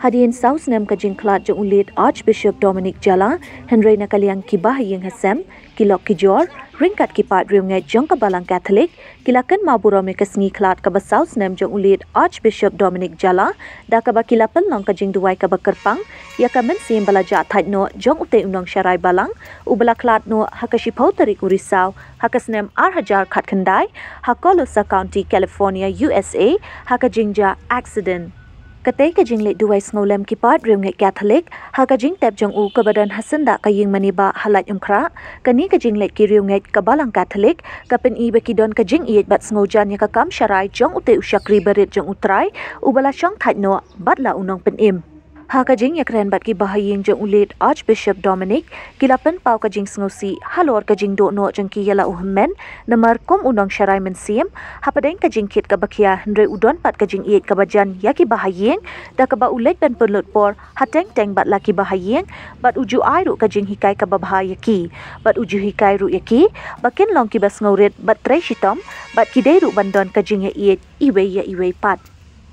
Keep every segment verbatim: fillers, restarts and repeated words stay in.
Hadien saw snem ka jingkhlad jong u late Archbishop Dominic Jala, hynrei na ka liang ki bahaïing hasem, ki lok ki jor, ryngkat ki paid riewngeit jong ka Balang Katholik, ki la kynmaw burom ïa ka sngi khlad kaba saw snem jong u late Archbishop Dominic Jala, da kaba ki la pynlong ka jingduwai kaba kyrpang ïa ka mynsiem ba la jah thait noh jong utei u nongsharai balang, uba la khlad noh ha ka shiphew tarik u Risaw ha ka snem ar hajar khatkhyndai, ha Colusa County, California, U S A, ha ka jingjia accident. Katei ka jingleit duwai sngewlem ki paid riewngeit Katholik ha ka jingtep jong u kaba don ha syndah ka ïing mane bah ha Laitumkhrah. Kane ka jingleit ki riewngeit ka Balang Katholik ka pyni ba ki don ka jingïeit bad sngewjan ïa ka kam sharai jong utei u shakri barit jong U Trai, uba la shong thait noh bad la u nongpynim. Ha ka jingïakren bad ki bahaïing jong u late Archbishop Dominic, ki la pynpaw ka jingsngewsih halor ka jingduh noh jong ki ïa la u hynmen, namar kum u nongsharai mynsiem, hapdeng ka jingkit kaba khia, hynrei u don pat ka jingïeit kaba jan ïa ki bahaïing, da kaba u leit ban pynlut por ha teng teng bad la ki bahaïing, bad u ju ai ruh ka jinghikai kaba bha ïa ki, bad u ju hikai ruh ïa ki ba kin long kiba sngewrit bad trei shitom, bad ki dei ruh ban don ka jingïaieit iwei ïa iwei pat.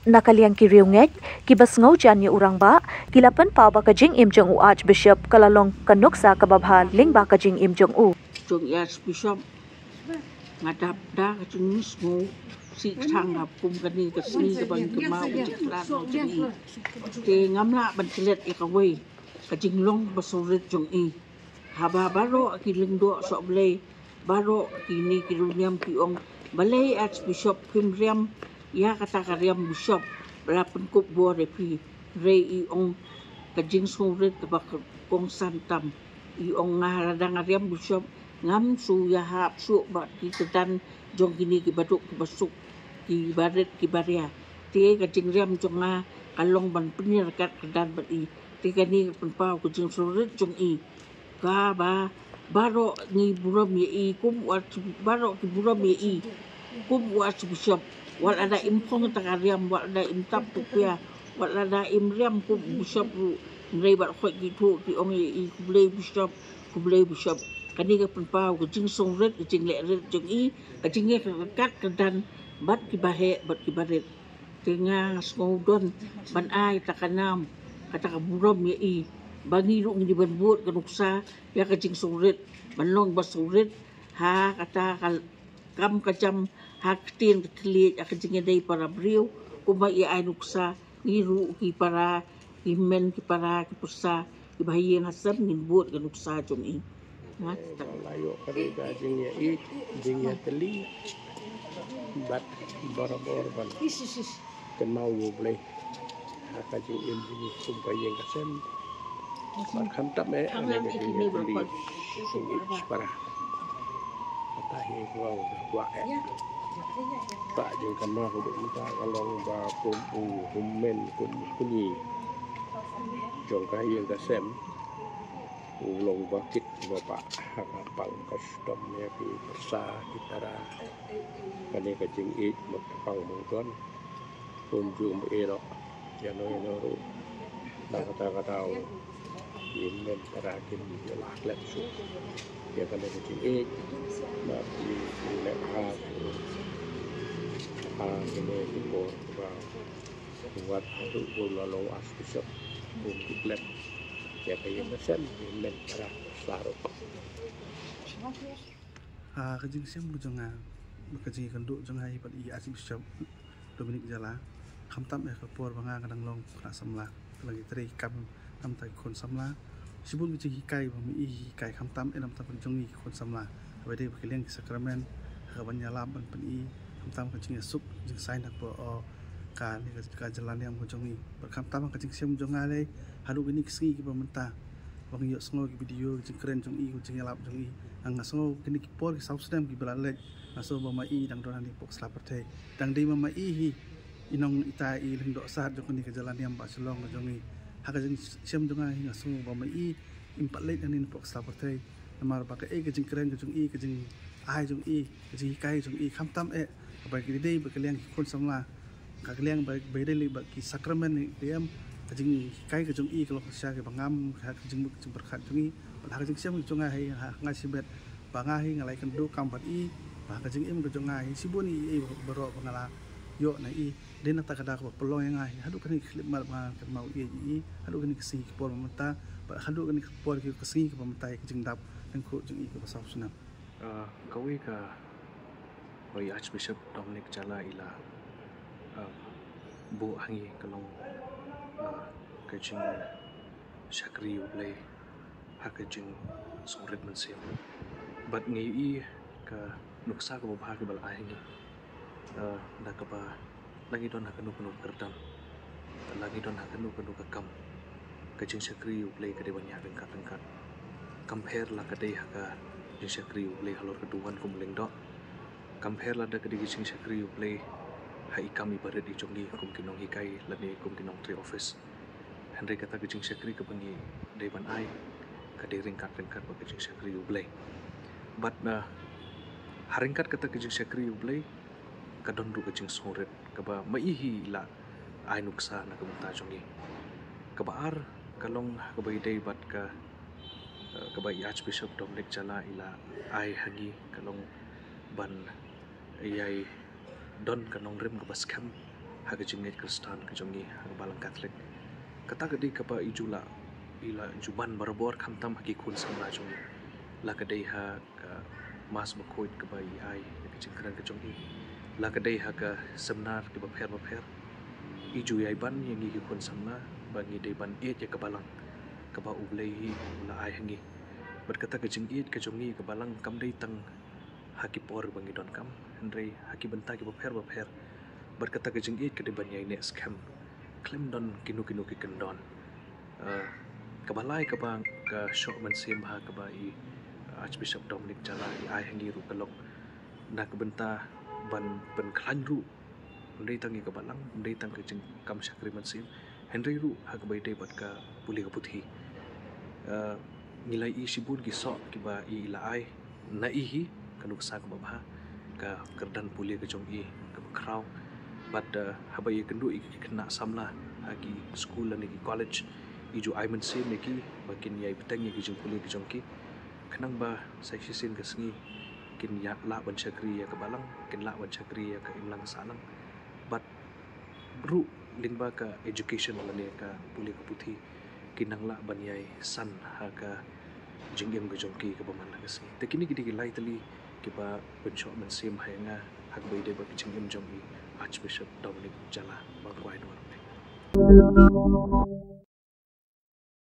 Na ka liang ki riewngeit kiba sngewjan ïa u rangbah, ki la pynpaw ba ka jingim jong u Archbishop ka la long ka nuksa kaba bha lyngba ka jingim jong u. Jong i Archbishop, nga dap da ka jingsngewsih tang ha kum kane ka sngi kaba ngi kynmaw ka jingkhlad noh jong i. Te ngam lah ban klet ïa kawei ka jinglong ba sngewrit jong i. Haba baroh ki lyngdoh sohblei, baroh kine ki riewniam ki ong, balei Archbishop phim riam ïa kata ka riam bishop ba la pynkup bor ïa phi. Hynrei i ong ka jingsngewrit kaba kongsan tam. I ong, nga lada nga riam bishop, ngam shu ïahap shuh bad ki kyrdan jong kine ki baduk ki basuk, ki barit ki baria. Te ka jingriam jong nga ka long ban pynïaryngkat kyrdan bad i. Te kane ka pynpaw ka jingsngewrit jong i. Kaba baroh ngi burom ïa i kum u Arch-, baroh ki burom ïa i kum u Archbishop. Wat lada im phong ta ka riam, wat lada im tap tu pia, wat lada im riam kum u bishop ruh, hynrei bad khoit ki thuh ki ong ïa i, khublei bishop, khublei bishop. Kane ka pynpaw ka jingsngewrit, ka jingleh rit jong i, ka jingïaryngkat kyrdan bad ki baheh bad ki barit. Te nga, nga sngew don ban ai kata ka nam, kata ka burom ïa i, ba ngi ruh ngi dei ban bud ka nuksa ïa ka jingsngewrit, ban long ba sngewrit ha kata ka kam ka jam, ha ka ktien ka thylliej, ha ka jingïadei para briew. Kumba i ai nuksa, ngi ruh ki para, ki hynmen, ki para, ki pyrsa, ki bahaïing hasem, ngin bud ka nuksa jong i. Nga, eh, ba la ïoh ka dei ka jingïaieit, jingïatylli bad barabor ban kynmaw ïa U Blei ha ka jingim jong ngi kum ka ïing ka sem. Bad khamtam eh ha ka jingïatylli jong ngi para. Kata hi ka long ka kwah eh. Ka jingkynmaw ka dei mynta ka long ba kum u hynmen kum u kñi jong ka ïing ka sem. U long ba kit ba pah ha ka pang ka shitom ïa ki pyrsa ki para. Kane ka jingïeit ba ka pang ba u don. Um ju um ïeh noh ïano ïano ruh. Na kata ka daw ki hynmen para kim ïoh lah klet shuh ïa kane ka jingïeit. Ba ki leh ha, ha kine ki por ba wat haduh ba u la long Archbishop um ju klet ïa ka ïing ka sem, ki hynmen para sla ruh. Ah, ka jingshem ka jong nga, ka jingïakynduh jong nga ïa i Archbishop Dominic Jala. Khamtam eh ka por ba nga ka dang long khynnah samla, ka la ngi trei kam namar ki khun samla. Shibun ka jinghikai ba ma i hikai khamtam eh namar ka jong ngi ki khun samla. Haba dei ba ki liang ki sakramen, ha ka ban ïalap ban pyni, khamtam ka jingïasuk jingsaiñ na ka por, oh, kane ka, ka jylla niam ka jong ngi. Bad khamtam ka jingshem jong nga lei, haduh kine ki sngi kiba mynta ba ngi ïohsngew ki video, ki jingkren jong i, ki jingïalap jong i. Nga sngew kine ki por ki saw snem kiba la leit, nga sngew ba ma i dang don hangne hapoh sla pyrthei. Dang dei ma ma i hi i nong ita i lyngdoh sat jong kane ka jylla niam ba shlong ka jong i. Ha ka jingshem jong nga hi nga sngew ba ma i im pat leit hangne hapoh sla pyrthei. Namar ba kaei ka jingkren ka jong i, ka jingai jong i, ka jinghikai jong i, khamtam eh ba ki dei ba ki liang ki khun samla. Ka liang ba, ba dei ba ki sakramen ni dei em, ka jinghikai ka jong i ka long shisha kaba ngam, ka jingmut ka jingpyrkhat jong i. Bad ha ka jingshem jong nga hi, ha nga shibit ba nga hi nga la ïakynduh kam bad i, Ba ka jingim ka jong nga hi, shibun i ei baroh ba nga la ïoh na i, dei na kata ka daw kaba pynlong ïa nga hi haduh kane ka khyllipmat ba nga kynmaw ïa i, haduh kane ka sngi ka por mynta, bad haduh kane ka por ka sngi kaba mynta ïa ka jingdap lyngkhuh jong i kaba saw snem. Ah, kawei ka, kawei Archbishop Dominic Jala i la, ah, buh ha ngi ka long, ah, ka jingshakri U Blei ha ka jingsngewrit mynsiem. Bad ngi ïohi ka nuksa kaba bha kaba la ai ha ngi, ah, da kaba la ngi don ha kano kano ka kyrdan, la ngi don ha kano kano ka kam, ka jingshakri U Blei ka dei ban ïaid ryngkat ryngkat. Kam pher la ka dei ha ka jingshakri U Blei halor ka duwan kum u lyngdoh. Kam pher lada ka dei ka jingshakri U Blei ha i kam i barit i jong ngi kum ki nonghikai lane kum ki nongtrei office. Hynrei kata ka jingshakri kaba ngi dei ban ai ka dei ryngkat ryngkat bad ka jingshakri U Blei. Bad, ah, ha ryngkat kata ka jingshakri U Blei ka don ruh ka jingsngewrit kaba ma i hi i la ai nuksa na ka bynta jong ngi. Kaba ar ka long ha kaba ïadei bad ka, eh, kaba i Archbishop Dominic Jala i la ai ha ngi ka long ban ïai don ka nongrim kaba skhem ha ka jingngeit Khristan ka jong ngi ha ka Balang Katholik. Kata ka dei kaba i ju la, i la ju ban barabor khamtam ha ki khun samla jong ngi. La ka dei ha ka Mass bakhuid kaba i ai ïa ka jingkren ka jong i, la ka dei ha ka seminar kiba pher ba pher, i ju ïai ban ïa ngi ki khun samla ba ngi dei ban ïeit ïa ka Balang kaba U Blei hi u la ai ha ngi. Bad kata ka jingïeit ka jong ngi ka Balang kam dei tang ha ki por ba ngi donkam, hynrei ha ki bynta kiba pher ba pher. Bad kata ka jingïeit ka dei ban ïai neh skhem khlem don kino kino ki kyndon. Eh, kaba lai kaba ka shoh mynsiem ha kaba i, eh, Archbishop Dominic Jala i ai ha ngi ruh ka long na ka bynta ban pynkhlaiñ ruh, ym dei tang ïa ka Balang, ym dei tang ka jingkam shakri mynsiem, hynrei ruh ha kaba ïadei bad ka pule ka puthi. Eh, ngi la ïohi shibun ki soh kiba i la ai na i hi, ka nuksa kaba bha, ka kyrdan pule ka jong i kaba khraw. Bad, eh, haba i ïakynduh ïa ki khynnah samla ha ki skul lane ki college, i ju ai mynsiem ïa ki ba kin ïai bteng ïa ki jingpule ki jong ki, khnang ba sa shisien ka sngi kin ïa lah ban shakri ïa ka Balang, kin lah ban shakri ïa ka imlang sahlang. Bad ruh lyngba ka education lane ka pule ka puthi, kin nang lah ban ïai san ha ka jingim ka jong ki kaba man la ka sngi. Te kine ki dei ki lai tylli kiba pynshoh mynsiem ha ïa nga ha kaba ïadei bad ka jingim jong i Archbishop Dominic Jala. Ba kwah ai noh.